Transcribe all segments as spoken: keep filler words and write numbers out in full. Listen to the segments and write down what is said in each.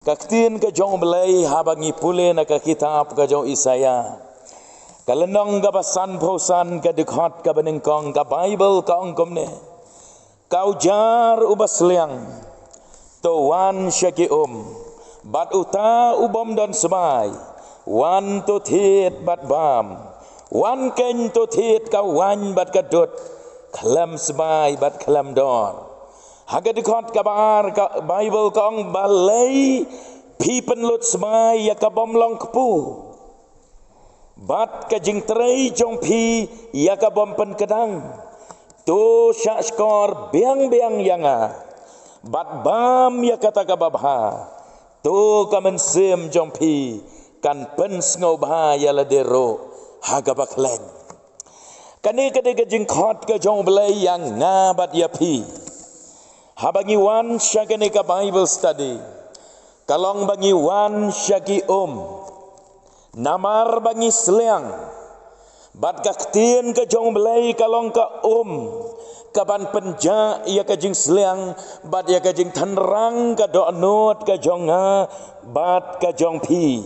Ka ktien ka jong U Blei haba ngi pule na ka kitab ka jong u Isaïah, ka lynnong kaba sanphew san, ka dkhot kaba nyngkong, ka Baibl ka ong kumne: Ka ujar uba sliang, to wan sha ki um, bad uta u bym don sbai, wan to thied bad bam, wan keiñ to thied ka waiñ bad ka dud, khlem sbai bad khlem dor. Ha ka dkhot kaba ar, ka Baibl ka ong: Balei phi pynlut sbai ïa ka bym long kpu, bad ka jingtrei jong phi ïa ka bym pynkdang? To shahshkor biang biang ïa nga, bad bam ïa kata kaba bha, to ka mynsiem jong phi kan pynsngewbha ïa lade ruh ha kaba khlaiñ. Kane ka dei ka jingkhot ka jong U Blei ïa nga bad ïa phi. Haba ngi wan sha kane ka Bible study, ka long ba ngi wan sha ki um, namar ba ngi sliang. Bad ka ktien ka jong U Blei ka long ka um, ka ban pynjah ïa ka jingsliang bad ïa ka jingtynrang ka dohnud ka jong nga bad ka jong phi.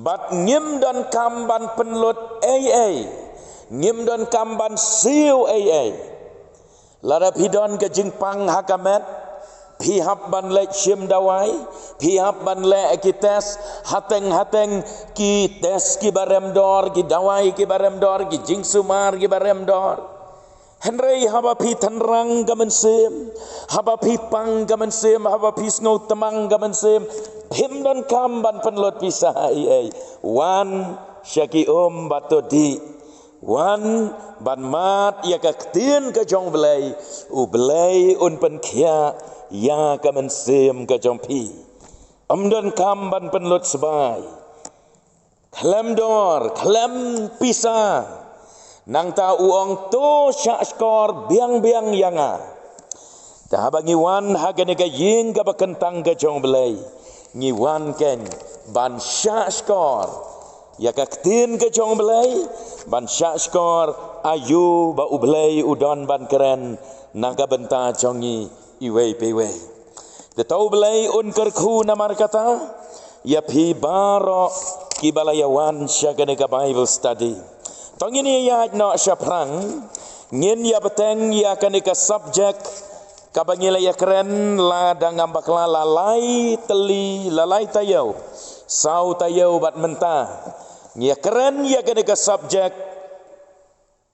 Bad ngim donkam ban pynlut ei ei, ngim donkam ban siew ei ei. Lada phi don ka jingpang ha ka met, phi hap ban leit shim dawai, phi hap ban leh ki test, hateng hateng ki test kiba rem dor, ki dawai kiba rem dor, ki jingsumar kiba rem dor. Hynrei haba phi tynrang ka mynsiem, haba phi pang ka mynsiem, haba phi sngewtmang ka mynsiem, phim donkam ban pynlut pisa ei ei. Wan sha ki um bad to dih. Wan ban mad ïa ka ktien ka jong U Blei, U Blei un pynkhiah ïa ka mynsiem ka jong phi. Ym donkam ban pynlut sbai, khlem dor, khlem pisa. Nangta u ong, to shahshkor biang biang ïa nga. Te haba ngi wan ha kane ka ïing kaba kyntang ka jong U Blei, ngi wan keiñ ban shahshkor ïa ka ktien ka jong U Blei, ban shahshkor aïu ba U Blei u don ban kren na ka bynta jong ngi iwei pa iwei. Te to U Blei un kyrkhu namar kata ïa phi baroh kiba la ïa wan sha kane ka Bible study. To ngin ïa ïaid noh shaphrang, ngin ïa bteng ïa kane ka subject kaba ngi la ïa kren lada ngam bakla la lai tylli, la lai taïew, saw taïew bad mynta. Ngi ïa kren ïa kane ka subject,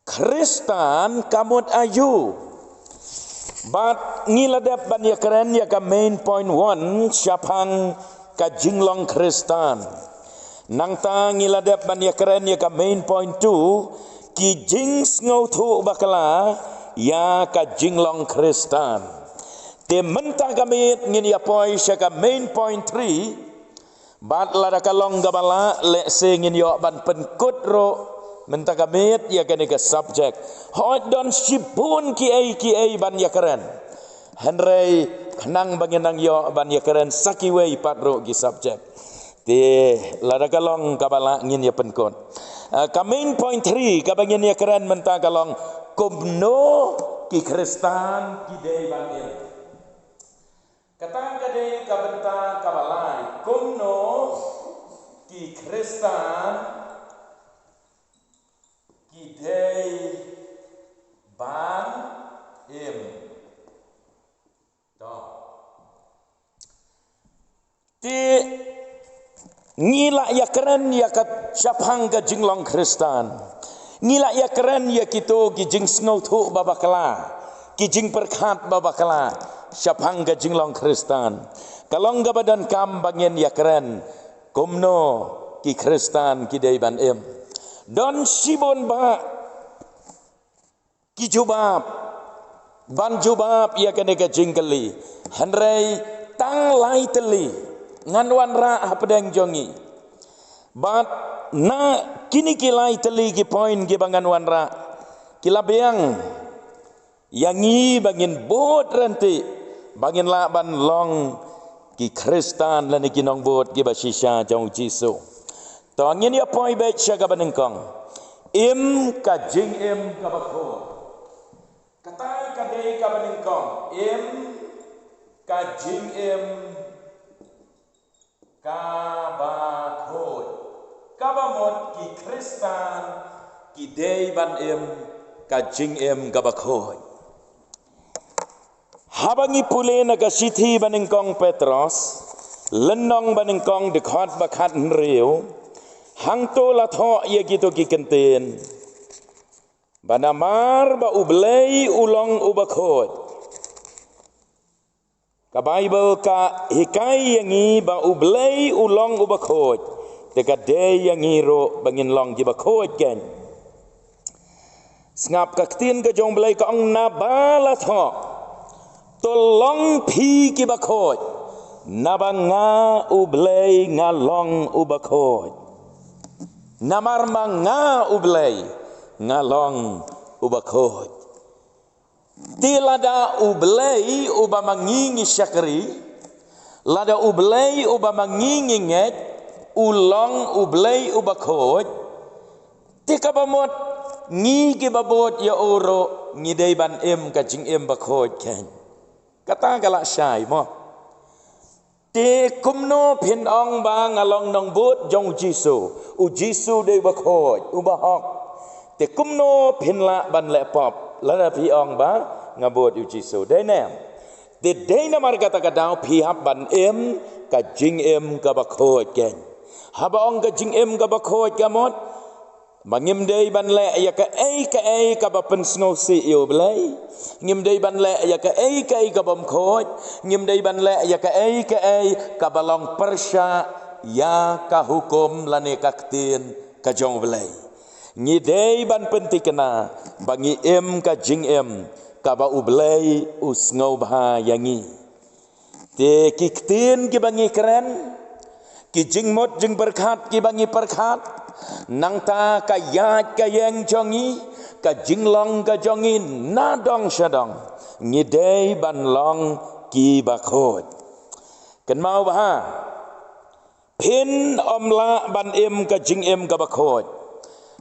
Khristan ka mut aïu. Bad ngi la dep ban ïa kren ïa ka main point one shaphang ka jinglong Khristan. Nangta ngi la dep ban ïa kren ïa ka main point two, ki jingsngewthuh bakla ïa ka jinglong Khristan. Te mynta ka miet ngin ïa poi sha ka main point three. Bad lada ka long kaba lah, lehse ngin ïoh ban pynkut ruh mynta ka miet ïa kane ka subject. Hooid, don shibun kiei kiei ban ïa kren, hynrei khnang ba ngin nang ïoh ban ïa kren sa kiwei pat ruh ki subject. Te lada ka long kaba lah ngin ïa pynkut. Ah, ka main point three kaba ngin ïa kren mynta ka long, kumno ki Khristan ki dei ban im. Kata ka dei ka bynta kaba lai, kumno ki Khristan ki dei ban im. To. Te ngi la ïa kren ïa ka shaphang ka jinglong Khristan. Ngi la ïa kren ïa kito ki jingsngewthuh ba bakla, ki jingpyrkhat ba bakla shaphang ka jinglong Khristan. Ka long kaba donkam ba ngin ïa kren, kumno ki Khristan ki dei ban im. Don shibun bah ki jubab ban jubab ïa kane ka jingkylli, hynrei tang lai tylli ngan wanrah hapdeng jong ngi. Bad na kine ki lai tylli ki point kiba ngan wanrah, ki la biang ïa ngi ba ngin bud ryntih, ba ngin lah ban long ki Khristan lane ki nongbud kiba shisha jong U Jisu. To ngin ïa poi beit sha kaba nyngkong. Im ka jingim kaba khuid. Kata ka dei kaba nyngkong. Im ka jingim Kaba khuid. Kaba mut ki Khristan ki dei ban im ka jingim kaba khuid. Haba ngi pule na ka shithi ba nyngkong Petros, lynnong ba nyngkong, dkhot ba khathynriew, hangto la thoh ïa kito ki kyntien ba namar ba U Blei u long uba khuid. Ka Baibl ka hikai ïa ngi ba U Blei u long uba khuid, te ka dei ïa ngi ruh ba ngin long kiba khuid kein. Sngap, ka ktien ka jong U Blei ka ong, naba la thoh, to long phi kiba khuid, naba nga U Blei nga long uba khuid. Namar ma nga U Blei nga long uba khuid. Te lada U Blei uba ma ngi ngi shakri, lada U Blei uba ma ngi ngi ngeit u long U Blei uba khuid, te kaba mut ngi kiba bud ïa u ruh ngi dei ban im ka jingim ba khuid kein. Kata ka lashai mo. Te kumno phin ong ba nga long nongbud jong U Jisu? U Jisu dei uba khuid, uba hok. Te kumno phin lah ban leh pop lada phi ong ba nga bud U Jisu? Dei ne em? Te dei namar kata ka daw phi hap ban im ka jingim kaba khuid kein. Haba ong ka jingim kaba khuid ka mut ba ngim dei ban leh ïa kaei kaei kaba pynsngewsih ïa U Blei. Ngim dei ban leh ïa kaei kaei kabym khuid. Ngim dei ban leh ïa kaei kaei kaba long pyrshah ïa ka hukum lane ka ktien ka jong U Blei. Ngi dei ban pynthikna ba ngi im ka jingim kaba U Blei u sngewbha ïa ngi. Te ki ktien kiba ngi kren, ki jingmut jingpyrkhat kiba ngi pyrkhat, nangta ka ïaid ka ïeng jong ngi, ka jinglong ka jong ngi na dong sha dong, ngi dei ban long kiba khuid. Kynmaw bha, phin ym lah ban im ka jingim kaba khuid.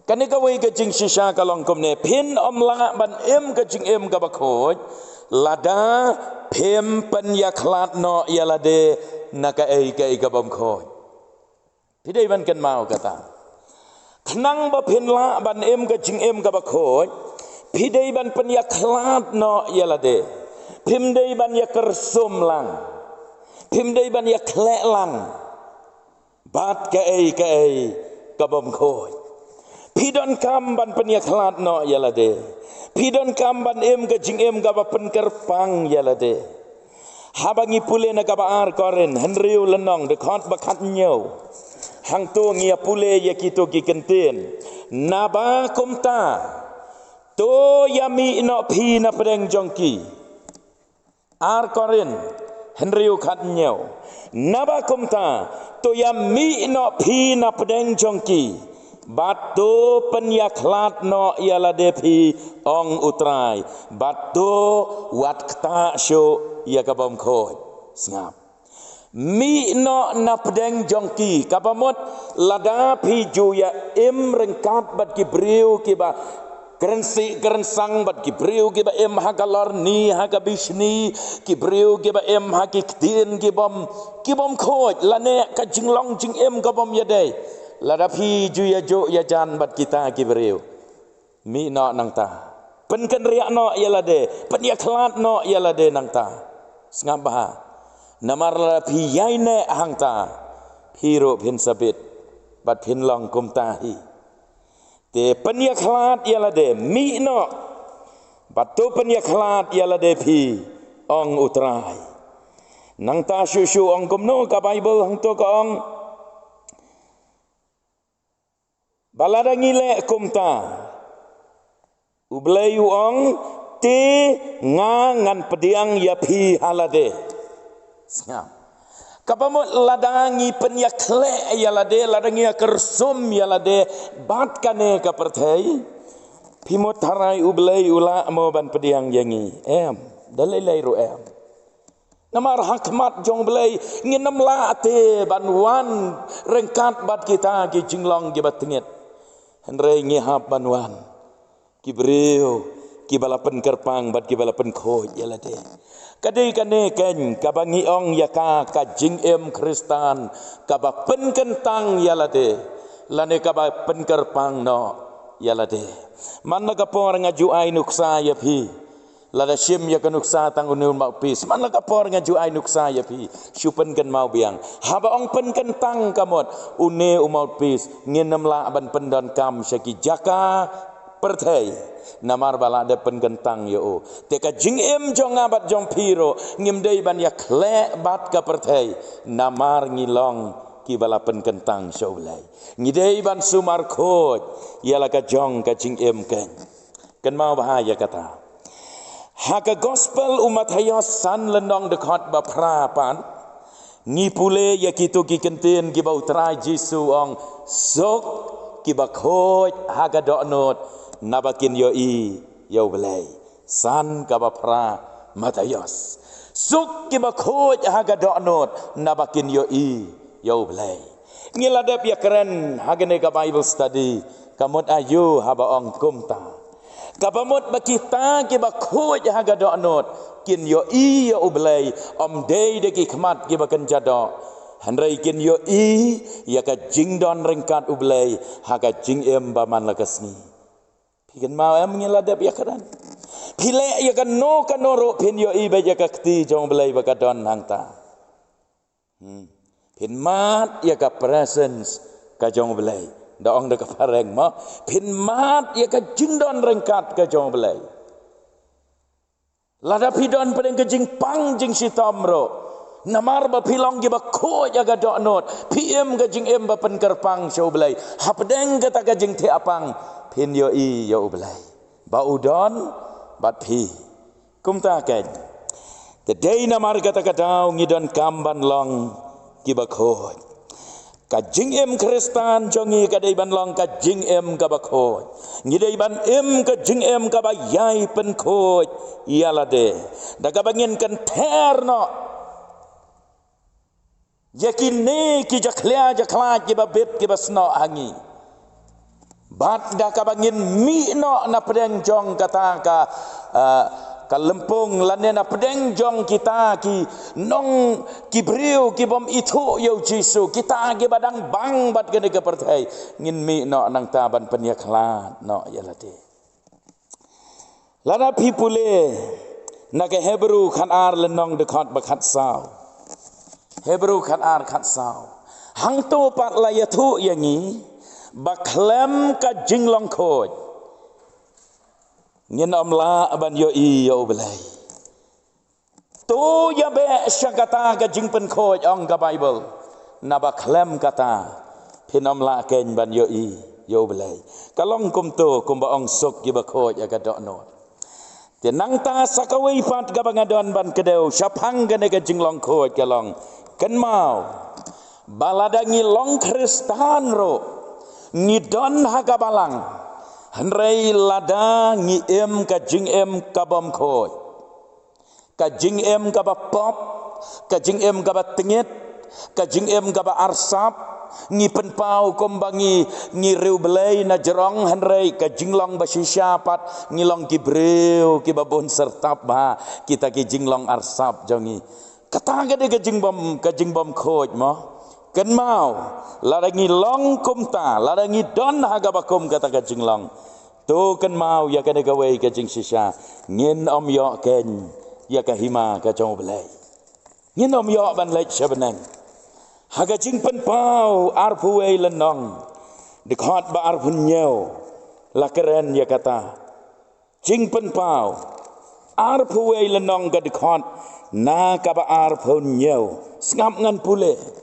Kane kawei ka jingshisha ka long kumne, phin ym lah ban im ka jingim kaba khuid lada phim pynïakhlad noh ïa lade na kaei kaei kabym khuid. Phi dei ban kynmaw kata. Khnang ba phin lah ban im ka jingim kaba khuid, phi dei ban pynïakhlad noh ïa lade. Phim dei ban ïakyrsum lang. Phim dei ban ïakhleh lang bad kaei kaei kabym khuid. Phi donkam ban pynïakhlad noh ïa lade. Phi donkam ban im ka jingim kaba pynkyrpang ïa lade. Haba ngi pule na kaba ar Korinth hynriew lynnong, dkhot ba khathynñiew, hangto ngi ïa pule ïa kito ki kyntien. Naba kumta, to ïa mih noh phi na pdeng jong ki. Ar Korinth hynriew khathynñiew. Naba kumta, to ïa mih noh phi na pdeng jong ki, bad to pynïakhlad noh ïa lade phi, ong U Trai, bad to wat ktah shuh ïa kabym khuid. Sngap. Mih noh na pdeng jong ki, kaba mut lada phi ju ïa im ryngkat bad ki briew kiba kren sih kren sang, bad ki briew kiba im ha ka lorni, ha ka bishni, ki briew kiba im ha ki ktien kibym, kibym khuid, lane ka jinglong jingim kabym ïadei. Lada phi ju ïajuh ïajan bad kita ki briew, mih noh nangta. Pynkynriah noh ïa lade, pynïakhlad noh ïa lade nangta. Sngap bha. Namar lada phi ïaineh hangta, phi ruh phin sa bit bad phin long kumta hi. Te pynïakhlad ïa lade, mih noh, bad to pynïakhlad ïa lade phi, ong U Trai. Nangta shuh shuh ong kumno ka Baibl, hangto ka ong ba lada ngi leh kumta, U Blei u ong, te nga ngan pdiang ïa phi ha lade. Sngap. Kaba mut lada ngi pynïakhleh ïa lade, lada ngi ïakyrsum ïa lade bad kane ka pyrthei, phi mut tharai U Blei u lah mo ban pdiang ïa ngi? Em, da lei lei ruh em. Namar ha khmat jong U Blei ngin ym lah te ban wan ryngkat bad kita ki jinglong kiba tngit. Hynrei ngi hap ban wan ki briew kiba la pynkyrpang bad kiba la pynkhuid ïa lade. Ka dei kane keiñ kaba ngi ong ïa ka, ka jingim Khristan kaba pynkyntang ïa lade, lane kaba pynkyrpang noh ïa lade. Man la ka por nga ju ai nuksa ïa phi. Lada shim ïa ka nuksa tang une u mouthpiece, man la ka por nga ju ai nuksa ïa phi. Shu pynkynmaw biang. Haba ong pynkyntang ka mut une u mouthpiece, ngin ym lah ban pyndonkam sha ki jaka pyrthei, namar ba la dep pynkyntang ïa u. Te ka jingim jong nga bad jong phi ruh ngim dei ban ïakhleh bad ka pyrthei, namar ngi long kiba la pynkyntang sha U Blei. Ngi dei ban sumar khuid ïa la ka jong ka jingim keiñ. Kynmaw bha ïa kata. Ha ka Gospel u Mathaios san lynnong dkhot ba phra pat, ngi pule ïa kito ki kyntien kiba U Trai Jisu u ong, suk kiba khuid ha ka dohnud, naba kin ïohi ïa U Blei. San kaba phra Mathaios. Suk kiba khuid ha ka dohnud, naba kin ïohi ïa U Blei. Ngi la dep ïakren ha kane ka Bible study, ka mut aïu haba ong kumta. Kaba mut ba kita kiba khuid ha ka dohnud kin ïohi ïa U Blei, ym dei da ki khmat kiba kynja doh, hynrei kin ïohi ïa ka jingdon ryngkat U Blei ha ka jingim ba man la ka sngi. Phi kynmaw em, ngi la dep ïakren. Phi leh ïa kano kano ruh phin ïohi beit ïa ka kti jong U Blei ba ka don hangta. Hmm. Phin mad ïa ka presence ka jong U Blei. Da ong da ka phareng mo. Phin mad ïa ka jingdon ryngkat ka jong U Blei. Lada phi don pdeng ka jingpang jingshitom ruh, namar ba phi long kiba khuid ha ka dohnud, phi im ka jingim ba pynkyrpang sha U Blei, hapdeng kata ka jingthiah pang phin ïohi ïa U Blei ba u don bad phi. Kumta keiñ, te dei namar kata ka daw ngi donkam ban long kiba khuid. Ka jingim Khristan jong ngi ka dei ban long ka jingim kaba khuid. Ngi dei ban im ka jingim kaba ïai pynkhuid ïa lade, da kaba ngin kynther noh ïa kine ki jakhlia jakhlad kiba bit kiba snoh ha ngi. Bad da kaba ngin mih noh na pdeng jong kata ka, ah, ka lympung, lane na pdeng jong kita ki nong, ki briew kibym ithuh ïa U Jisu, kita kiba dang bang bad kane ka pyrthei, ngin mih noh nangta ban pynïakhlad noh ïa lade. Lada phi pule na ka Hebru khatar lynnong dkhot ba khatsaw. Hebru khatar khatsaw. Hangto pat la ïathuh ïa ngi ba khlem ka jinglong khuid ngin ym lah ban ïohi ïa U Blei. To ïa beh sha kata ka jingpynkhuid, ong ka Baibl. Naba khlem kata phin ym lah keiñ ban ïohi ïa U Blei. Ka long kumto kumba ong suk kiba khuid ha ka dohnud. Te nangta sa kawei pat kaba nga don ban kdew shaphang kane ka jinglong khuid ka long, kynmaw ba lada ngi long Khristan ruh ngi don ha ka balang, hynrei lada ngi im ka jingim kabym khuid, ka jingim kaba pop, ka jingim kaba tngit, ka jingim kaba arsap, ngi pynpaw kumba ngi, ngi riewblei na jrong, hynrei ka jinglong ba shisha pat ngi long ki briew kiba bun syrtap bha kita ki jinglong arsap jong ngi. Kata ka dei ka jingbym, ka jingbym khuid mo. Kynmaw, lada ngi long kumta, lada ngi don ha kaba kum kata ka jinglong, to kynmaw ïa kane kawei ka jingshisha, ngin ym ïoh keiñ ïa ka hima ka jong U Blei. Ngin ym ïoh ban leit sha bneng. Ha ka Jingpynpaw arphew wei lynnong, dkhot ba arphew hynñiew, la kren ïa kata. Jingpynpaw arphew wei lynnong, ka dkhot na kaba arphew hynñiew. Sngap ngan pule.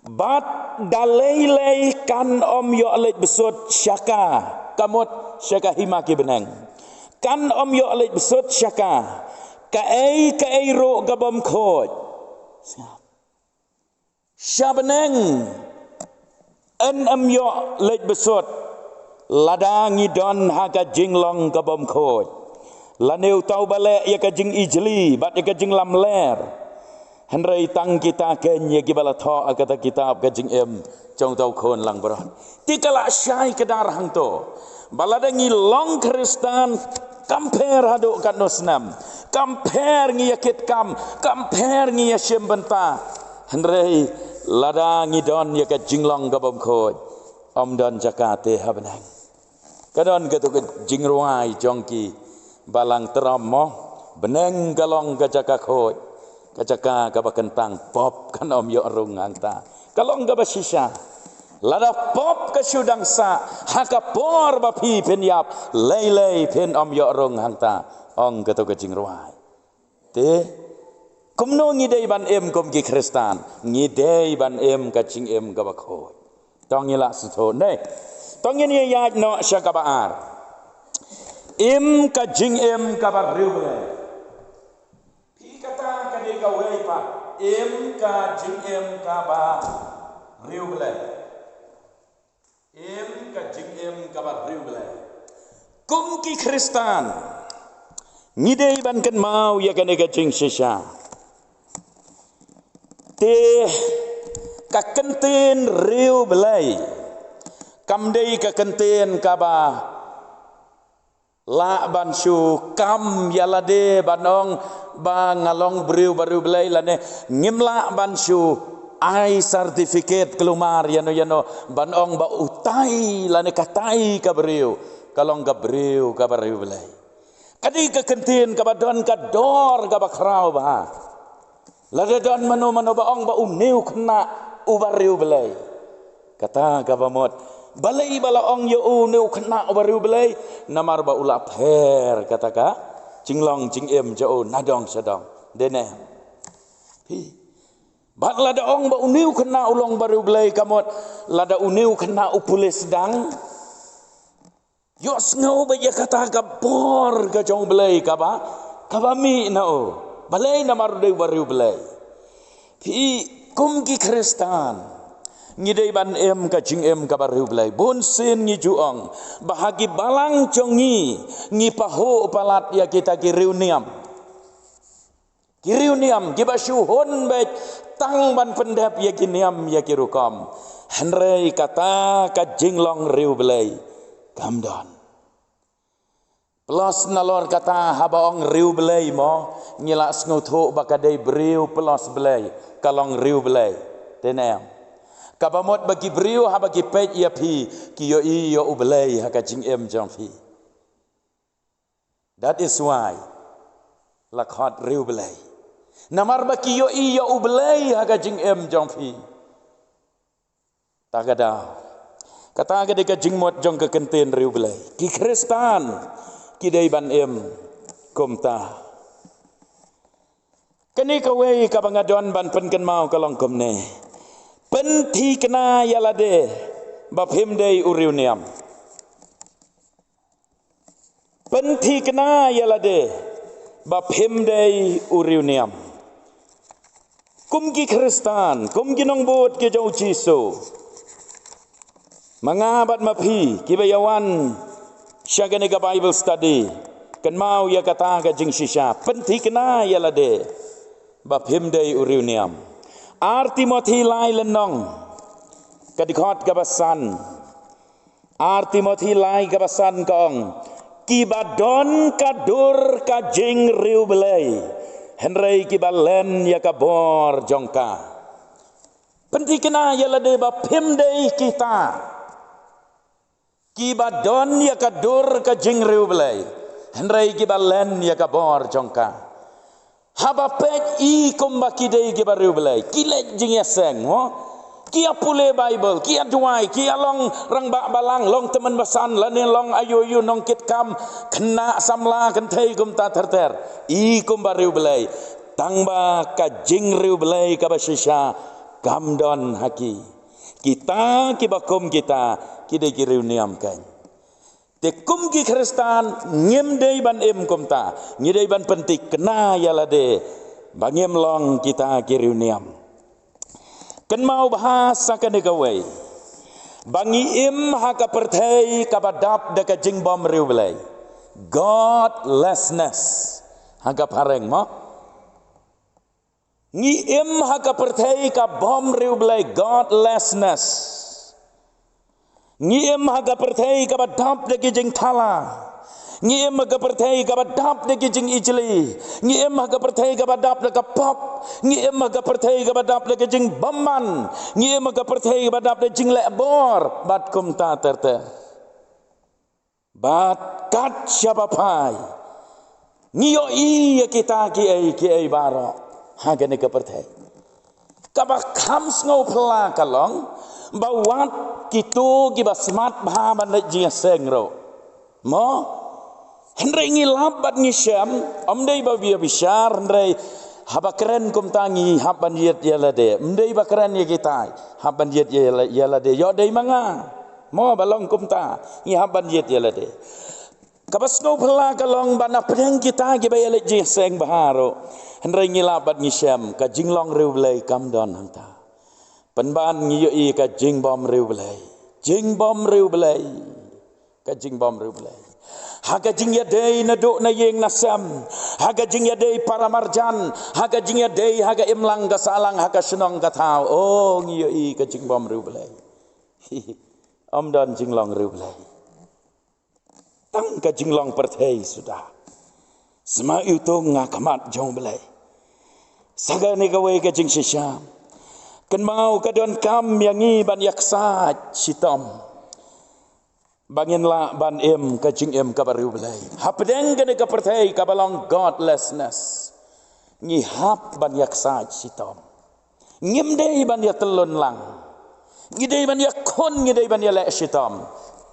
Bad da lei lei kan ym ïoh leit bsut sha ka, ka mut sha ka hima ki bneng. Kan ym ïoh leit bsut sha ka kaei kaei ruh kabym khuid. Sha bneng yn ym ïoh leit bsut lada ngi don ha ka jinglong kabym khuid. Lane uta uba leh ïa ka jingijli bad ïa ka jinglamler. Hynrei tang kita keiñ ïa kiba la thoh ha kata kitab ka jingim jong uta u khun langbrot. Te ka la shai kdar hangto ba lada ngi long Khristan Kam pher haduh katno snem, kam pher ngi ïa kit kam, kam pher ngi ïa shim bynta. Hynrei lada ngi don ïa ka jinglong ka bym khuid, ym don jaka te ha bneng. Ka don katu ka jingrwai jong ki balang tram mo, bneng ka long ka jaka khuid, ka jaka kaba kyntang, pop kan ym ïoh rung hangta. Ka long kaba shisha. Lada pop ka shu dang sah, ha ka por ba phi phin ïap, lei lei phin ym ïoh rung hangta, ong katu ka jingrwai. Te kumno ngi dei ban im kum ki Khristan? Ngi dei ban im ka jingim kaba khuid. Tang ïa la suthu ne. Tang ïa ïaid noh sha kaba ar. Im ka jingim kaba riewblei. Phi kata ka dei kawei pat. Im ka jingim kaba riewblei. Im ka jingim kaba riewblei. Kum ki Khristan, ngi dei ban kynmaw ïa kane ka jingshisha. Te ka kyntien riewblei kam dei ka kyntien kaba lah ban shu kam ïa lade ban ong ba nga long briew ba riewblei lane ngim lah ban shu ai certificate kulmar ïano ïano ban ong ba utai lane katai ka briew ka long ka briew kaba riewblei. Ka dei ka kyntien kaba don ka dor kaba khraw bha. Lada don mano mano ba ong ba une u khynnah uba riewblei, kata kaba mut, balei ba la ong ïa u une u khynnah uba riewblei? Namar ba u la pher kata ka jinglong jingim jong u na dong sha dong. Dei ne em? Phi. Bad lada ong ba une u khynnah u long ba riewblei ka mut, lada une u khynnah u pule sdang, ïohsngew ba ïa kata ka bor ka jong U Blei kaba, kaba mih na u. Balei? Namar u dei u bariewblei. Phi, kum ki Khristan, ngi dei ban im ka jingim kaba riewblei. Bun sien ngi ju ong ba ha ki balang jong ngi, ngi pahuh palat ïa kita ki riewniam. Ki riewniam, kiba shu hun beit tang ban pyndep ïa ki niam ïa ki rukom. Hynrei kata ka jinglong riewblei kam don. Plus nalor kata haba ong riewblei mo, ngi la sngewthuh ba ka dei briew plus blei, ka long riewblei. Te ne em? Kaba mut ba ki briew haba ki peit ïa phi, ki ïohi ïa U Blei ha ka jingim jong phi. That is why la khot riewblei. Namar ba ki ïohi ïa U Blei ha ka jingim jong phi. Ta ka daw. Kata ka dei ka jingmut jong ka kyntien riewblei. Ki Khristan ki dei ban im kumta. Kane kawei kaba nga don ban pynkynmaw ka long kumne. Pynthikna ïa lade ba phim dei u riewniam. Pynthikna ïa lade ba phim dei u riewniam. Kum ki Khristan, kum ki nongbud ki jong U Jisu, ma nga bad ma phi kiba ïawan sha kane ka Bible study, kynmaw ïa kata ka jingshisha, pynthikna ïa lade ba phim dei u riewniam. Ar Timothi lai lynnong, ka dkhot kaba san. Ar Timothi lai kaba san ka ong, kiba don ka dur ka jingriewblei, hynrei kiba len ïa ka bor jong ka. Pynthikna ïa lade ba phim dei kita kiba don ïa ka dur ka jingriewblei, hynrei kiba len ïa ka bor jong ka. Haba peit i kumba ki dei kiba riewblei, ki leit jingïaseng mo. Ki ïa pule Bible, ki ïa duwai, ki ïa long rangbah balang, long tymmen basan, lane long aïu aïu nongkitkam, khynnah samla kynthei kumta ter ter. I kumba riewblei. Tangba ka jingriewblei kaba shisha kam don ha ki. Kita kiba kum kita ki dei ki riewniam kein. Te kum ki Khristan ngim dei ban im kumta, ngi dei ban pynthikna ïa lade ba ngim long kita ki riewniam. Kynmaw bha sa kane kawei, ba ngi im ha ka pyrthei kaba dap da ka jingbym riewblei. Godlessness ha ka phareng mo. Ngi im ha ka pyrthei ka bym riewblei, godlessness. Ngi im ha ka pyrthei kaba dap da ki jingthala. Ngi im ha ka pyrthei kaba dap da ki jingijli. Ngi im ha ka pyrthei kaba dap da ka pop. Ngi im ha ka pyrthei kaba dap da ka jingbymman. Ngi im ha ka pyrthei kaba dap da jingleh bor bad kumta ter ter. Bad kat shaba phai, ngi ïohi ïa kita kiei kiei baroh ha kane ka pyrthei. Kaba kham sngewphylla ka long ba wat kito kiba smat bha ban leit jingïaseng ruh, mo? Hynrei ngi lap bad ngi shem, ym dei ba ïa bishar, hynrei haba kren kumta ngi hap ban ïeit ïa lade. Ym dei ba kren ïa kitai, hap ban ïeit ïa la-, ïa lade. Ïoh dei ma nga, mo, ba long kumta, ngi hap ban ïeit ïa lade. Kaba sngewphylla ka long ba na pdeng kita kiba ïaleit jingïaseng bha ruh, hynrei ngi lap bad ngi shem, ka jinglong riewblei kam don hangta. Pynban ngi ïohi ka jingbymriewblei. Jingbymriewblei. Ka jingbymriewblei. Ha ka jingïadei naduh na ïing na sem. Ha ka jingïadei para marjan. Ha ka jingïadei ha ka imlang ka sahlang, ha ka shnong ka thaw. Oh, ngi ïohi ka jingbymriewblei. Ym don jinglong riewblei. Tang ka jinglong pyrthei suda. Sma iwtung ha khmat jong U Blei. Sa kane kawei ka jingshisha. Kynmaw, ka donkam ïa ngi ban ïaksaid shitom ba ngin lah ban im ka jingim kaba riewblei. Hapdeng kane ka pyrthei kaba long godlessness, ngi hap ban ïaksaid shitom. Ngim dei ban ïatyllun lang. Ngi dei ban ïakhun, ngi dei ban ïaleh shitom.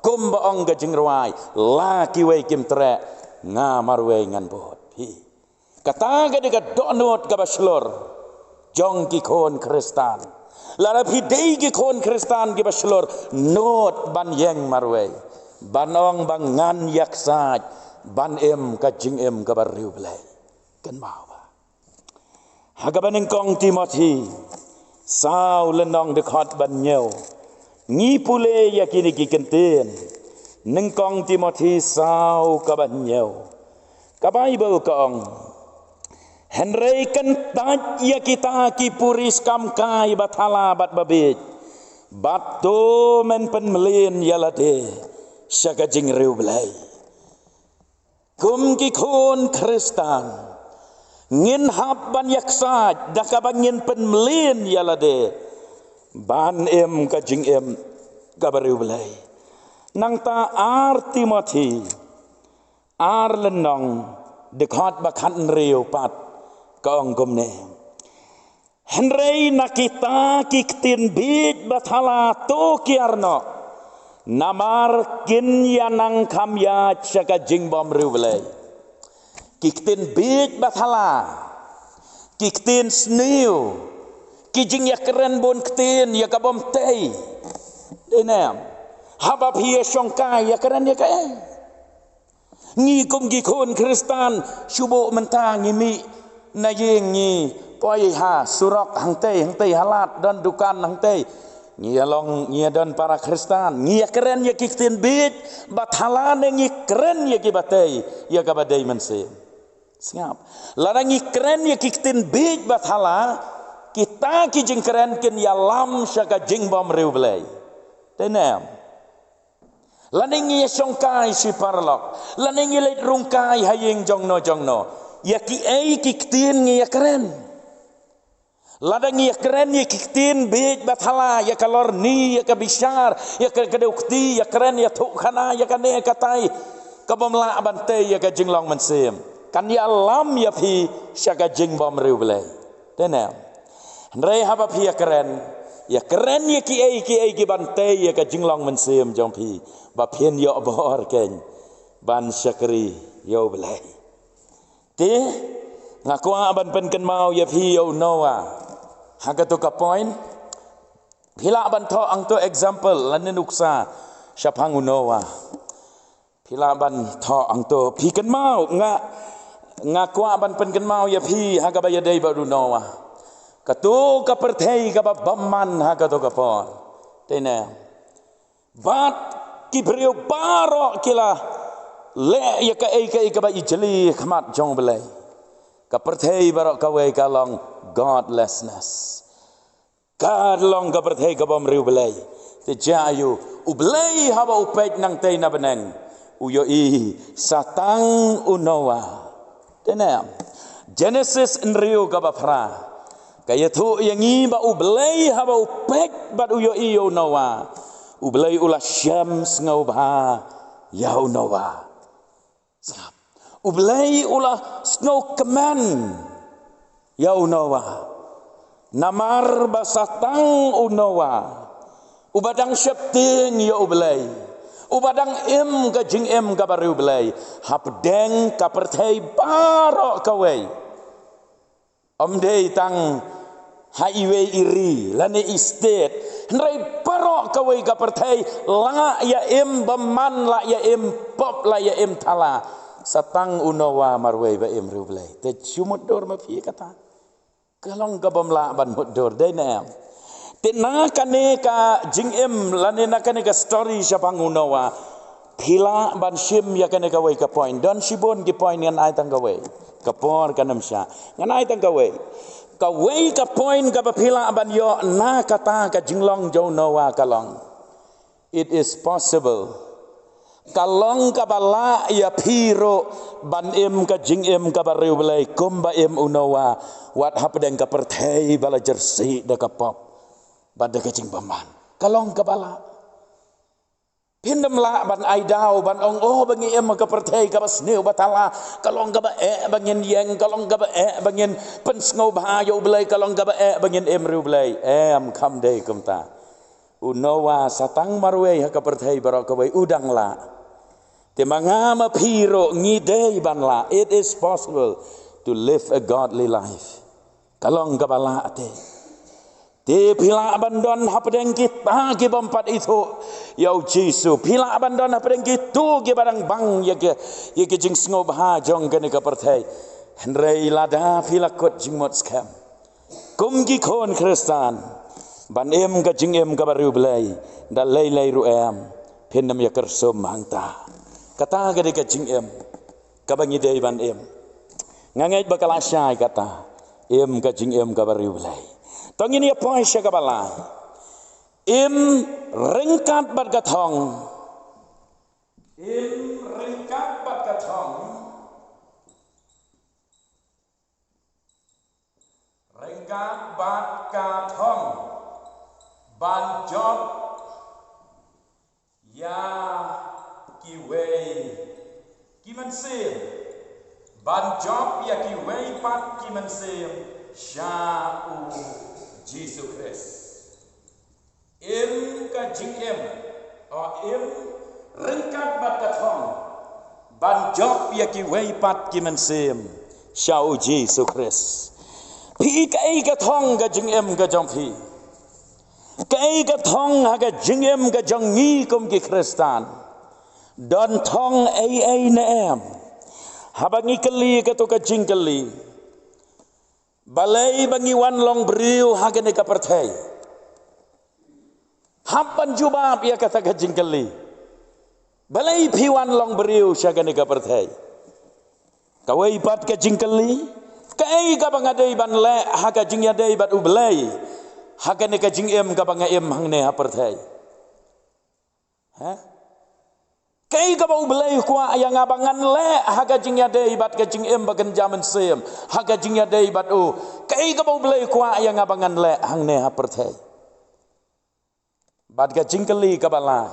Kumba ong ka jingrwai, la kiwei kim treh, nga marwei ngan bud. Hi. Kata ka dei ka dohnud kaba shlur jong ki khun Khristan. Lada phi dei ki khun Khristan kiba shlur, nud ban ïeng marwei, ban ong ba ngan ïaksaid ban im ka jingim kaba riewblei. Kynmaw ba ha kaba Nyngkong Timothi saw lynnong dkhot ba hynñiew, ngi pule ïa kine ki kyntien. Nyngkong Timothi saw kaba hynñiew. Ka Baibl ka ong, hynrei kyntait ïa kita ki puri skam kai ba thala bad ba bieit, bad to men pynmlien ïa lade sha ka jingriewblei. Kum ki khun Khristan, ngin hap ban ïaksaid da kaba ngin pynmlien ïa lade ban im ka jingim kaba riewblei. Nangta Ar Timothi ar lynnong dkhot ba khathynriew pat ka ong kumne. Hynrei na kita ki ktien bieit ba thala to kiar noh, namar kin ïa nang kham ïaid sha ka jingbymriewblei. Ki ktien bieit ba thala, ki ktien sniew, ki jingïakren bun ktien ïa ka bym tei. Dei ne em? Haba phi ïashongkai, ïakren ïa kaei? Ngi kum ki khun Khristan, shu buh mynta ngi mih na ïing, ngi poi ha surok hangtei, hangtei ha lad don dukan hangtei. Ngi ïa long, ngi ïa don para Khristan, ngi ïakren ïa ki ktien bieit ba thala ne ngi kren ïa kiba tei, ïa kaba dei mynsiem? Sngap. Lada ngi kren ïa ki ktien bieit ba thala, kita ki jingkren kin ïalam sha ka jingbymriewblei. Dei ne em? Lane ngi ïashongkai shi paralok, lane ngi leit rungkai ha ïing jongno jongno, ïa kiei ki ktien ngi ïakren? Lada ngi ïakren ïa ki ktien bieit ba thala, ïa ka lorni, ïa ka bishar, ïa ka kdew kti, ïakren ïathuh khana ïa kane ïa katai, ka bym lah ban tei ïa ka jinglong mynsiem, kan ïalam ïa phi sha ka jingbymriewblei. Dei ne em? Hynrei haba phi ïakren, ïakren ïa kiei kiei ki ban tei ïa ka jinglong mynsiem jong phi, ba phin ïoh bor keiñ ban shakri ïa U Blei. Te nga kwah ban pynkynmaw ïa phi ïa u Noah ha kato ka point. Phi lah ban thoh hangto example lane nuksa shaphang u Noah. Phi lah ban thoh hangto, phi kynmaw, nga, nga kwah ban pynkynmaw ïa phi ha kaba ïadei bad u Noah. Kato ka pyrthei kaba bymman ha kato ka por, dei ne em? Bad ki briew baroh ki la leh ïa kaei kaei kaba ijli ha khmat jong U Blei. Ka pyrthei baroh kawei ka long godlessness. Ka long ka pyrthei ka bym riewblei. Te jia aiu? U Blei haba u peit nangtei na bneng, U ïohi sa tang u Noah. Te ne, Genesis hynriew kaba phra ka ïathuh ïa ngi ba U Blei haba u peit bad u ïohi ïa u Noah, U Blei u la shem sngewbha ïa u Noah. Sngap. U Blei u la sngewkmen ïa u Noah. Namar ba sa tang u Noah uba dang sheptieng ïa U Blei, uba dang im ka jingim kaba riewblei hapdeng ka pyrthei baroh kawei. Ym dei tang ha iwei i ri lane i state, hynrei baroh kawei ka pyrthei la ïa im bymman, la ïa im pop, la ïa im thala. Sa tang u Noah marwei ba im riewblei. Te shu mutdur ma phi kata? Ka long ka bym lah ban mutdur, dei ne em? Te na kane ka jingim lane na kane ka story shaphang u Noah, phi lah ban shim ïa kane kawei ka point. Don shibun ki point, ngan ai tang kawei. Ka por kan ym shah. Ngan ai tang kawei. Kawei ka point kaba phi lah ban ïoh na kata ka jinglong jong u Noah ka long, it is possible. Ka long kaba lah ïa phi ruh ban im ka jingim kaba riewblei kumba im u Noah, wat hapdeng ka pyrthei ba la jyrsieh da ka pop bad da ka jingbymman. Ka long kaba lah. Phin ym lah ban ai daw ban ong, oh, ba ngi im ha ka pyrthei kaba sniew ba thala, ka long kaba eh ba ngin ïeng, ka long kaba eh ba ngin pynsngewbha ïa U Blei, ka long kaba eh ba ngin im riewblei. Em, kam dei kumta. U Noah sa tang marwei ha ka pyrthei baroh kawei, u dang lah. Te ma nga ma phi ruh ngi dei ban lah. It is possible to live a godly life. Ka long kaba lah te. Te phi lah ban don hapdeng kita ki bym pat ithuh ïa U Jisu. Phi lah ban don hapdeng kito kiba dang bang ïa ki, ïa ki jingsngewbha jong kane ka pyrthei. Hynrei lada phi la kut jingmut skhem kum ki khun Khristan ban im ka jingim kaba riewblei, da lei lei ruh em, phin ym ïa kyrsum hangta. Kata ka dei ka jingim kaba ngi dei ban im. Nga ngeit ba ka la shai kata, im ka jingim kaba riewblei. To ngin ïa poi sha kaba lai. Im ryngkat bad ka thong. Im ryngkat bad ka thong. Ryngkat bad ka thong. Ban jop ïa kiwei ki mynsiem. Ban jop ïa kiwei pat ki mynsiem sha U Jisu Khrist. Im ka jingim, o, im ryngkat bad ka thong ban jop ïa kiwei pat ki mynsiem sha U Jisu Khrist. Phi, kaei ka thong ka jingim ka jong phi? Kaei ka thong ha ka jingim ka jong ngi kum ki Khristan? Don thong ei ei ne em? Haba ngi kylli kato ka jingkylli, balei ba ngi wan long briew ha kane ka pyrthei? Hap ban jubab ïa kata ka jingkylli. Balei phi wan long briew sha kane ka pyrthei? Kawei pat ka jingkylli, kaei kaba nga dei ban leh ha ka jingïadei bad U Blei ha kane ka jingim kaba nga im hangne ha pyrthei? Ha? Kaei kaba U Blei u kwah ïa nga ba ngan leh ha ka jingïadei bad ka jingim ba kynja mynsiem ha ka jingïadei bad u? Kaei kaba U Blei u kwah ïa nga ba ngan leh hangne ha pyrthei? Bad ka jingkylli kaba lai,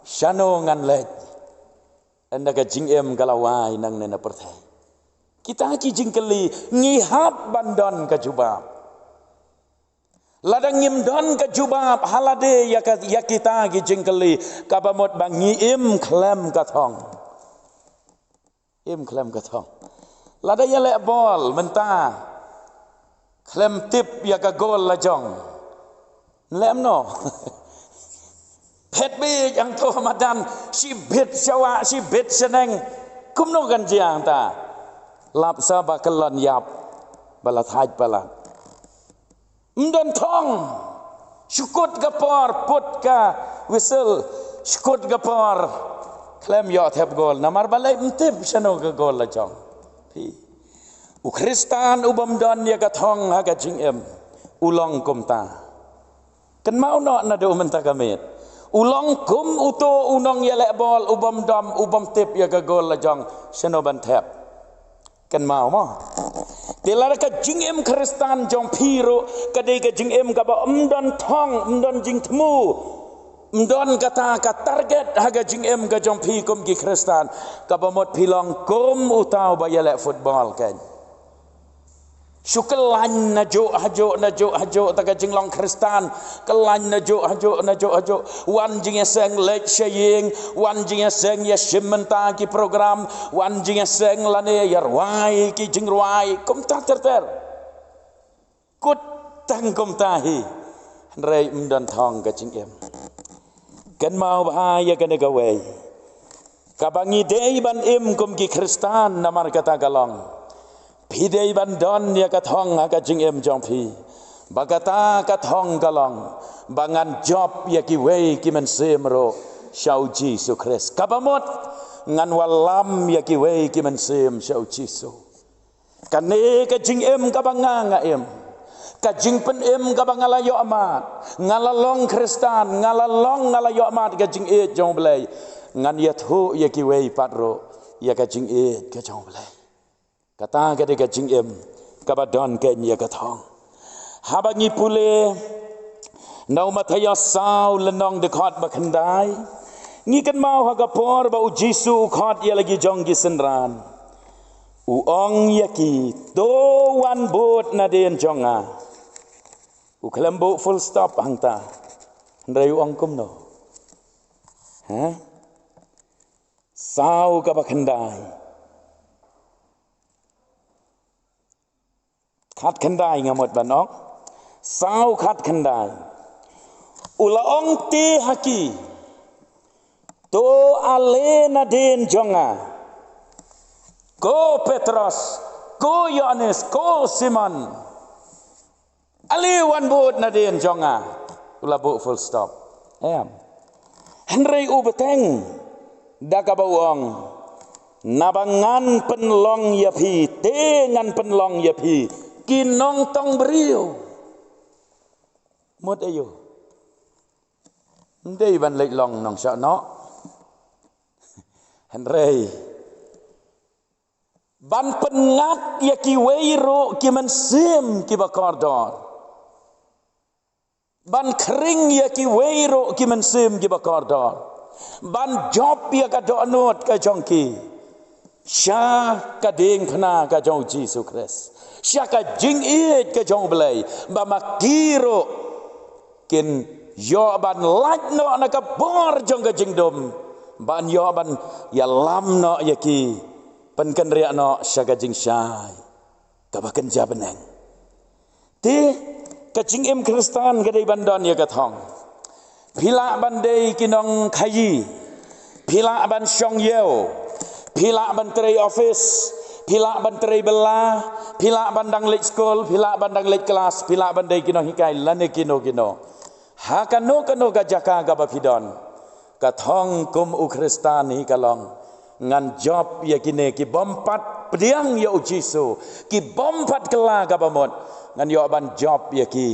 shano ngan leit ynda ka jingim ka la wai nangne na pyrthei? Kita ki jingkylli ngi hap ban don ka jubab. Lada ngim don ka jubab ha lade ïa ka, ïa kita ki jingkylli, kaba mut ba ngi im khlem ka thong. Im khlem ka thong. Lada ïaleh bol mynta khlem tip ïa ka gol la jong, leh kumno? Phet beit hangto madan, shibit sha wah, shibit sha neng. Kumno kan jia hangta? Lap sa ba kyllon ïap ba la thait palat. Ym don thong. Shu kut ka por, put ka whistle. Shu kut ka por, khlem ïoh thep gol. Namar balei? Ym tip shano ka gol la jong. Phi, u Khristan u bym don ïa ka thong ha ka jingim, u long kumta. Kynmaw noh naduh mynta ka miet. U long kum uto u nongïalehbol u bym dom, u bym tip ïa ka gol la jong shano ban thep. Kynmaw mo. Te lada ka jingim Khristan jong phi ruh ka dei ka jingim kaba ym don thong, ym don jingthmu, ym don kata ka target ha ka jingim ka jong phi kum ki Khristan, kaba mut phi long kum uta uba ïaleh football kein. Shu kyllain najuh hajuh, najuh hajuh, ta ka jinglong Khristan. Kyllain najuh hajuh, najuh hajuh. Wan jingïaseng leit sha ïing, wan jingïaseng ïashim bynta ki program, wan jingïaseng lane ïarwai ki jingrwai. Kumta ter ter. Kut tang kumta hi. Hynrei ym don thong ka jingim. Kynmaw bha ïa kane kawei. Kaba ngi dei ban im kum ki Khristan namar kata ka long. Phi dei ban don ïa ka thong ha ka jingim jong phi. Ba kata ka thong ka long ba ngan jop ïa kiwei ki mynsiem ruh sha u Jisu Khrist. Kaba mut ngan wallam ïa kiwei ki mynsiem sha u Jisu. Kane ka jingim kaba nga nga im, ka jingpynim kaba nga la ïoh mad, nga la long Khristan, nga la long, nga la ïoh mad ka jingïeit jong u Blei. Ngan ïathuh ïa kiwei pat ruh ïa ka jingïeit ka jong u Blei. Kata ka dei ka jingim kaba don kein ïa ka thong. Haba ngi pule na u Mathaios saw lynnong dkhot ba khyndai, ngi kynmaw ha ka por ba u Jisu u khot ïa la ki jong ki synran, u ong ïa ki, to wan bud nadien jong nga. U khlem buh full stop hangta. Hynrei u ong kumno? Ha? Saw kaba khyndai. Khat khyndai nga mut ban ong. Saw khat khyndai. U la ong te ha ki, to ale nadien jong nga, ko Petros, ko Ïoannis, ko Simon. Ale wan bud nadien jong nga. U la buh full stop. Em. Hynrei u bteng da kaba u ong, naba ngan pynlong ïa phi, te ngan pynlong ïa phi ki nongtong briew. Mut aïu? Ym dei ban leit long nongshah noh. Hynrei ban pynngat ïa kiwei ruh ki mynsiem kiba kordor. Ban khring ïa kiwei ruh ki mynsiem kiba kordor. Ban jop ïa ka dohnud ka jong ki sha ka diengphna ka jong u Jisu Khrist, sha ka jingïeit ka jong u Blei, ba ma ki ruh kin ïoh ban lait noh na ka bor jong ka jingdum, ban ïoh ban ïalam noh ïa ki, pynkynriah noh sha ka jingshai kaba kynja bneng. Te ka jingim Khristan ka dei ban don ïa ka thong. Phi lah ban dei ki nongkhaïi, phi lah ban shong ïew, phi lah ban trei office, phi lah ban trei bylla, phi lah ban dang leit skul, phi lah ban dang leit klas, phi lah ban dei ki nonghikai lane kino kino. Ha kano kano ka jaka kaba phi don, ka thong kum u Khristan hi ka long, ngan jop ïa kine ki bym pat pdiang ïa u Jisu, ki bym pat kylla kaba mut, ngan ïoh ban jop ïa ki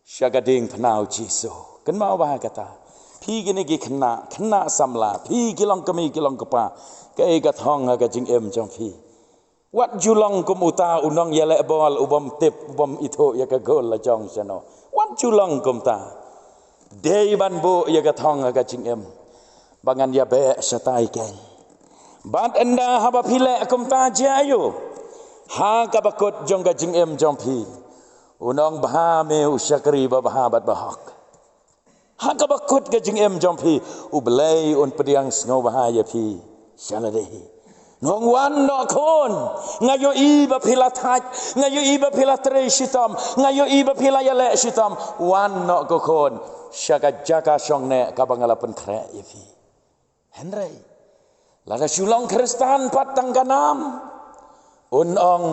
sha ka diengphna u Jisu. Kynmaw bha kata. Phi kine ki khynnah, khynnah samla, phi ki longkmie ki longkpa, kaei ka thong ha ka jingim jong phi? Wat ju long kum uta u nongïaleh bol u bym tip, u bym ithuh ïa ka gol la jong shano. Wat ju long kumta. Dei ban buh ïa ka thong ha ka jingim ba ngan ïabeh shatai kein. Bad ynda haba phi leh kumta, jia aïu? Ha kaba kut jong ka jingim jong phi, un ong, bha me u shakri babha bad bahok. Ha kaba kut ka jingim jong phi, u Blei un pdiang sngewbha ïa phi sha lade hi. Un ong, wan noh khun, nga ïohi ba phi la thait, nga ïohi ba phi la trei shitom, nga ïohi ba phi la ïaleh shitom. Wan noh ko khun sha ka jaka shongneh kaba nga la pynkhreh ïa phi. Hynrei lada shu long Khristan pat tang ka nam, un ong,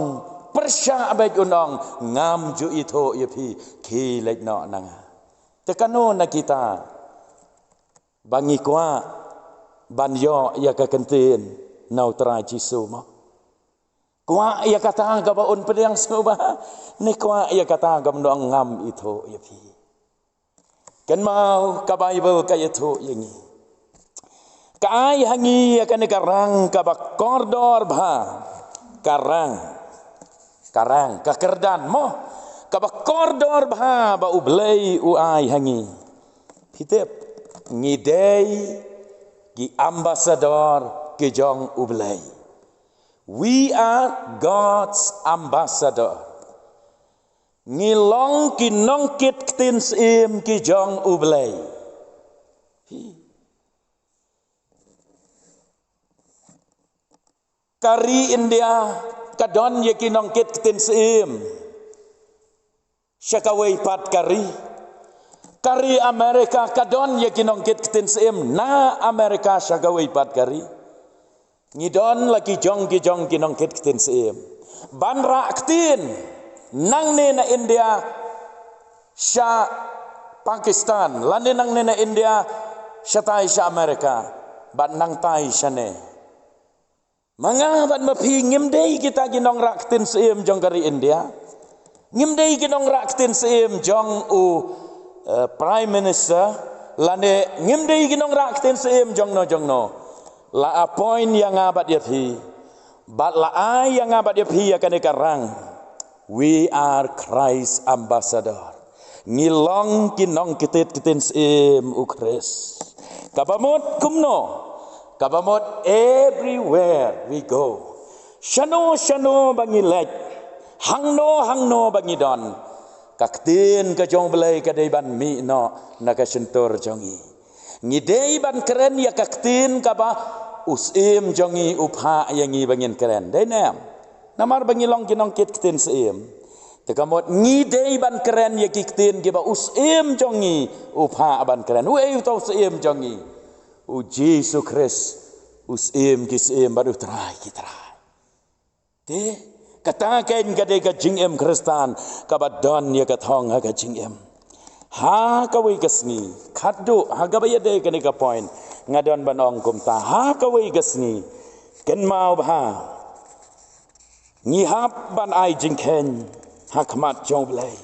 pyrshah beit, un ong, ngam ju ithuh ïa phi, khie leit noh na nga. Te kano na kita ba ngi kwah ban ïoh ïa ka ktien na u Trai Jisu mo? Kwah ïa kata kaba un pdiang sngewbha, ne kwah ïa kata kaba un ong, ngam ithuh ïa phi? Kynmaw ka Baibl ka ïathuh ïa ngi. Ka ai ha ngi ïa kane ka rang kaba kordor bha. Ka rang. Ka rang, ka kyrdan mo. Kaba kordor bha ba U Blei u ai ha ngi. Phi tip, ngi dei ki ambassador ki jong U Blei. We are God's ambassador. Ngi long ki nongkit ktien syiem ki jong U Blei. Ka ri India ka don ïa ki nongkit ktien syiem sha kawei pat ka ri. Ka ri Amerika ka don ïa ki nongkit ktien syiem na Amerika sha kawei pat ka ri. Ngi don la ki jong ki jong ki nongkit ktien syiem ban rah ktien nangne na India sha Pakistan, lane nangne na India shatai sha Amerika, bad nangtai shane. Ma nga bad ma phi ngim dei kita ki nongrah ktien syiem jong ka ri India. Ngim dei ki nongrah ktien syiem jong u, eh, Prime Minister, lane ngim dei ki nongrah ktien syiem jong no jong no. La appoint ïa nga bad ïa phi. Bad la ai ïa nga bad ïa phi ïa kane ka rang. We are Christ ambassador. Ngi long ki nongkit ktien syiem U Khrist. Kaba mut kumno? Kaba mut everywhere we go. Shano shano ba ngi leit, hangno hangno ba ngi don, ka ktien ka jong U Blei ka dei ban mih noh na ka shyntur jong ngi. Ngi dei ban kren ïa ka ktien kaba u syiem jong ngi u phah ïa ngi ba ngin kren. Dei ne em? Namar ba ngi long ki nongkit ktien syiem. Te ka mut ngi dei ban kren ïa ki ktien kiba u syiem jong ngi u phah ban kren. Uei uta u syiem jong ngi? U Jisu Khrist, u Syiem ki syiem bad u Trai ki trai. Te kata kein ka dei ka jingim Khristan kaba don ïa ka thong ha ka jingim. Ha kawei ka sngi, khatduh ha kaba ïadei kane ka point, nga don ban ong kumta, ha kawei ka sngi, kynmaw bha, ngi hap ban ai jingkheiñ ha khmat jong U Blei.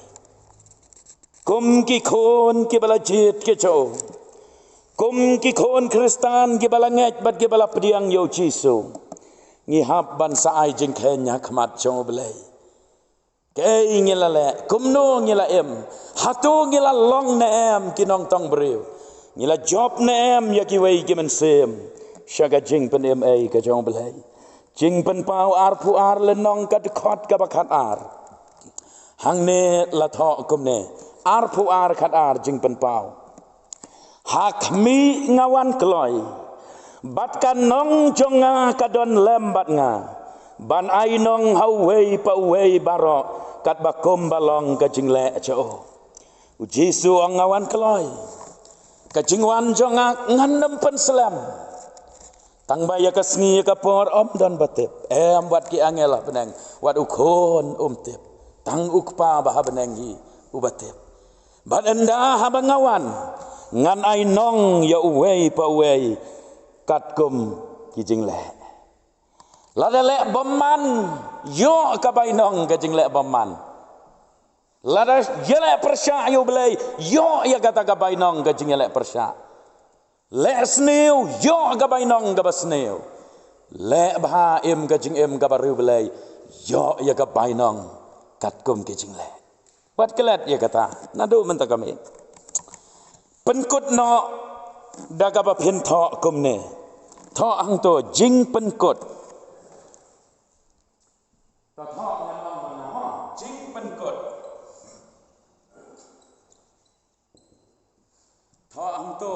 Kum ki khun kiba la jied ki jong u, kum ki khun Khristan kiba la ngeit bad kiba la pdiang ïa U Jisu, ngi hap ban sa ai jingkheiñ ha khmat jong U Blei. Kaei ngi la leh, kumno ngi la im, hato ngi la long ne em ki nongtong briew, ngi la jop ne em ïa kiwei ki mynsiem sha ka jingpynim ei ka jong U Blei. Jingpynpaw arphew ar lynnong, ka dkhot kaba khatar. Hangne la thoh kumne, arphew ar khatar, Jingpynpaw. Ha khmih nga wan kloi, bad ka nong jong nga ka don lem bad nga, ban ai nong ha uwei pa uwei baroh katba kumba long ka jingleh jong u. U Jisu u ong, nga wan kloi. Ka jingwan jong nga ngan ym pynslem. Tang ba ïa ka sngi ïa ka por ym don ba tip. Em wat ki angel ha bneng, wat u Khun um tip. Tang u Kpa ba ha bneng hi uba tip. Bad ynda haba nga wan, ngan ai nong ïa uwei pa uwei katkum ki jingleh. Lada leh bymman, ïoh ka bainong ka jingleh bymman. Lada ïaleh pyrshah ïa U Blei, ïoh ïa kata ka bainong ka jingïaleh pyrshah. Leh sniew, ïoh ka bainong kaba sniew. Leh bha, im ka jingim kaba riewblei, ïoh ïa ka bainong katkum ki jingleh. Wat klet ïa kata, naduh mynta ka miet. Pynkut noh da kaba phin thoh kumne. Thoh hangto, jingpynkut. To thoh ngan ong ba nga, jingpynkut. Thoh hangto,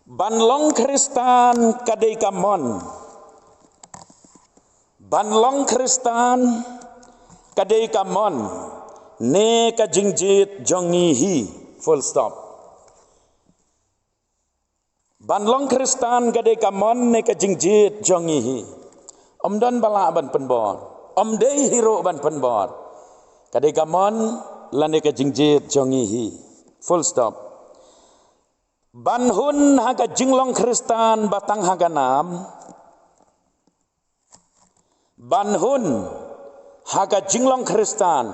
ban long Khristan ka dei ka mon. Ban long Khristan ka dei ka mon ne ka jingjied jong ngi hi. Full stop. Ban long Khristan ka dei ka mon ne ka jingjied jong ngi hi. Ym don ba lah ban pynbor. Ym dei hi ruh ban pynbor. Ka dei ka mon lane ka jingjied jong ngi hi. Full stop. Ban hun ha ka jinglong Khristan ba tang ha ka nam. Ban hun ha ka jinglong Khristan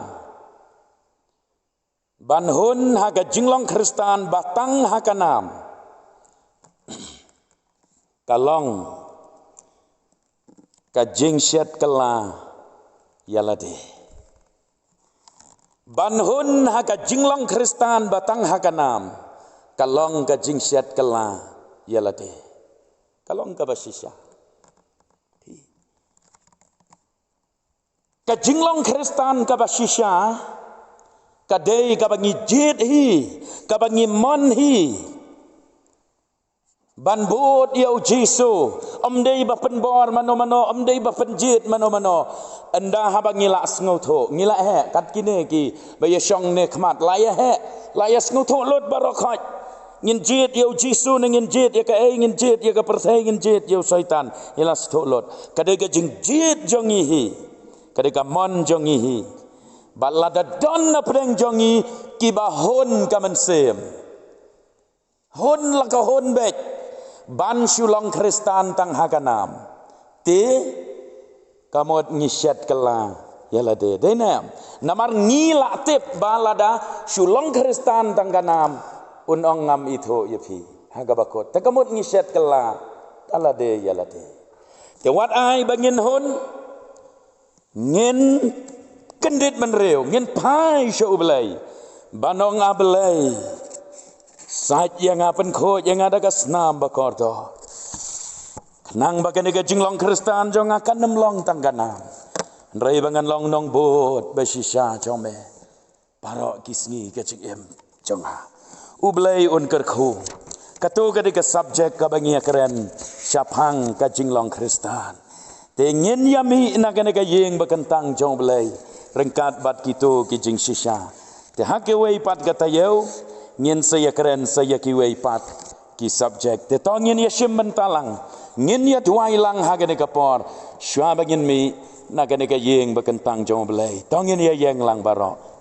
Ban hun ha ka jinglong Khristan ba tang ha ka nam ka long ka jingshet kylla ïa lade. Ban hun ha ka jinglong Khristan ba tang ha ka nam ka long ka jingshet kylla ïa lade. Ka long kaba shisha. Ka jinglong Khristan kaba shisha ka dei kaba ngi jied hi, kaba ngi mon hi ban bud ïa u Jisu. Ym dei ba pynbor mano mano, ym dei ba pynjied mano mano. Ynda haba ngi la sngewthuh, ngi la heh, kat kine kiba ïa shong ne khmat la ïa heh, la ïa sngewthuh lut baroh khoit. Ngin jied ïa u Jisu ne ngin jied ïa kaei, ngin jied ïa ka pyrthei, ngin jied ïa u Soitan, ngi la sngewthuh lut. Ka dei ka jingjied jong ngi hi, ka dei ka mon jong ngi hi. Bad lada don na pdeng jong ngi kiba hun ka mynsiem, hun la ka hun beit ban shu long Khristan tang ha ka nam, te ka mut ngi shet kylla ïa lade. Dei ne em? Namar ngi la tip ba lada shu long Khristan tang ka nam, un ong ngam ithuh ïa phi. Ha kaba kut, te ka mut ngi shet kylla ïa lade, ïa lade. Te wat ai ba ngin hun, ngin kyndit bynriew, ngin phai sha U Blei ban ong, A Blei, sait ïa nga, pynkhuid ïa nga da ka snam ba kordor, khnang ba kane ka jinglong Khristan jong nga kan ym long tang ka nam, hynrei ba ngan long nongbud ba shisha jong me baroh ki sngi ka jingim jong nga. U Blei un kyrkhu. Kato ka dei ka subject kaba ngi ïa kren shaphang ka jinglong Khristan. Te ngin ïa mih na kane ka ïing ba kyntang jong U Blei ryngkat bad kito ki jingshisha. Te ha kiwei pat ka taïew ngin sa ïa kren sa ïa kiwei pat ki subject. Te to ngin ïa shim bynta lang, ngin ïa duwai lang ha kane ka por shuwa ba ngin mih na kane ka ïing ba kyntang jong U Blei. To ngin ïa ïeng lang baroh.